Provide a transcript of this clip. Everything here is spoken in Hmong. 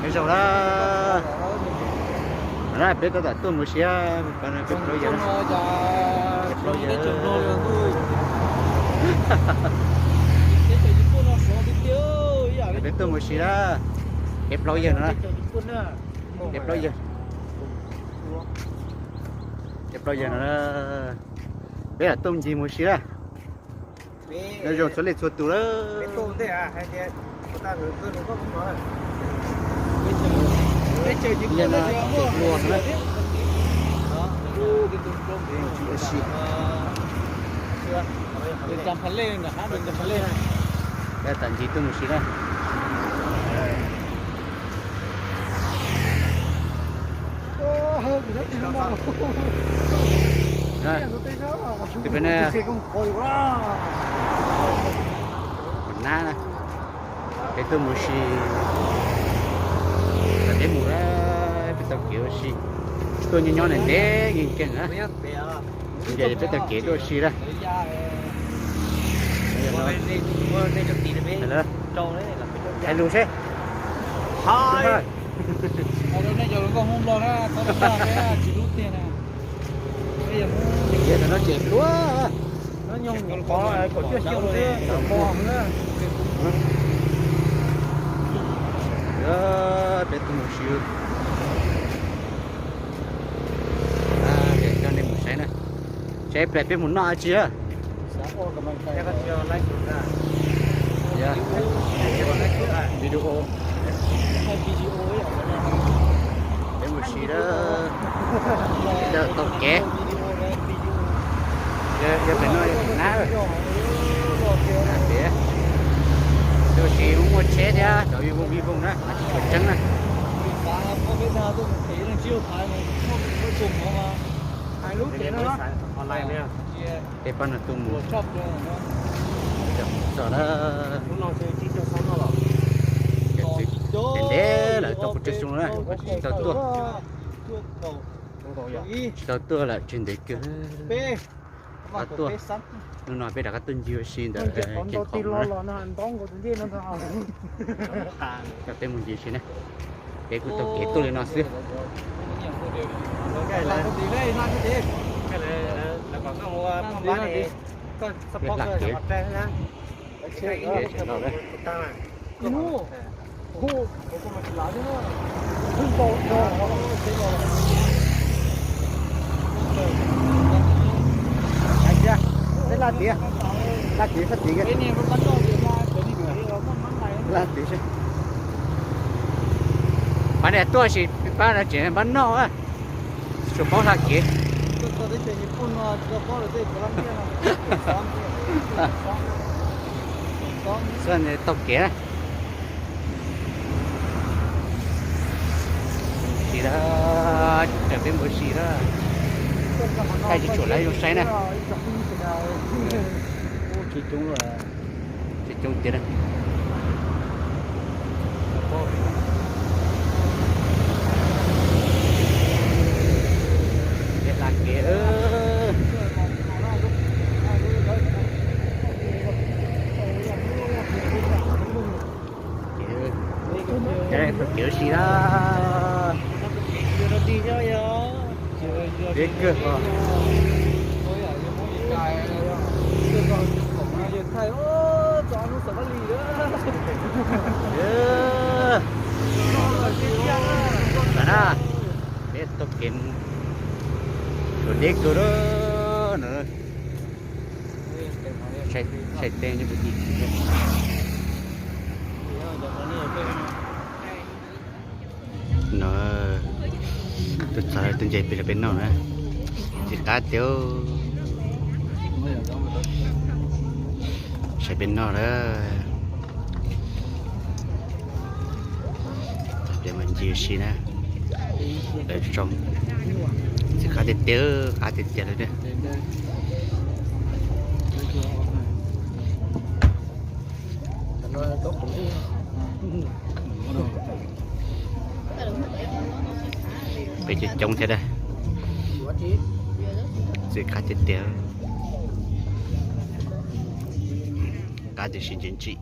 Zoo na, peb tab tom tuaj mus si, peb plaub yawg, peb plaub yawg, peb tuaj mus si na, peb plaub yawg no, peb plaub yawg, peb plaub yawg no, peb lam tuaj ncig mus si na. Zoo txhua leej txhua tus lawm. Tam ncig tuaj mus si na. Tus peb na, nab na, peb tuaj mus si, peb mus, peb taug kev ua si, tuaj nyob nyob ntev ntev nkeeg nkeeg na. Ces peb taug kev tuaj ua si na. Hais lus seb. Ces no ces pluav. Peb tuaj mus si, coj nej mus saib na, saib peb mus noj dab tsi. Video. Peb mus si na, taug kev. Yog pem no nab, tias tab sis muaj tsheb thiab cov vij voog vij voog na, tsis tshua tseeb na. Peb pab no tuaj mus txog na, ntev ntev lawm tau pes tsawg xyoo na tsis tau tuaj, tsis tau tuaj lawm tsis ntev kawg. Tuaj, hnub no peb rov qab tuaj ncig ua si ntawm Ceem Khoom na. Coj peb mus ncig si na. Peb kuj taug kev tuaj li no xwb. Peb hla kev. Hais tias, peb hla tias, hla tias sab tid, hla tias seb. Pab niam tuaj sis pab no tseem npab noj, tsis tshua paub hla kev. Xwb taug kev na. Si na, raws peb mus si na. Thaij tsis tshua lawv zoo saib na. Tsis coob, tsis coob tiag na. Peb hla kev. Ces taug kev ua si na. Deb kawg os. Tam na, peb taug kev, deb kawg na. Saib teb nyob pem tim no, tuaj txog tuaj nce pem rau peb noj na. Txiv qab tiag, saib peb noj na. Peb mus ncig ua si na. Lawv tso, txiv qab tiag tiag, qab tiag tiag li na. Peb coob coob thiab na. Txiv qab tiag tiag, qab tiam sis ntsim ntsim.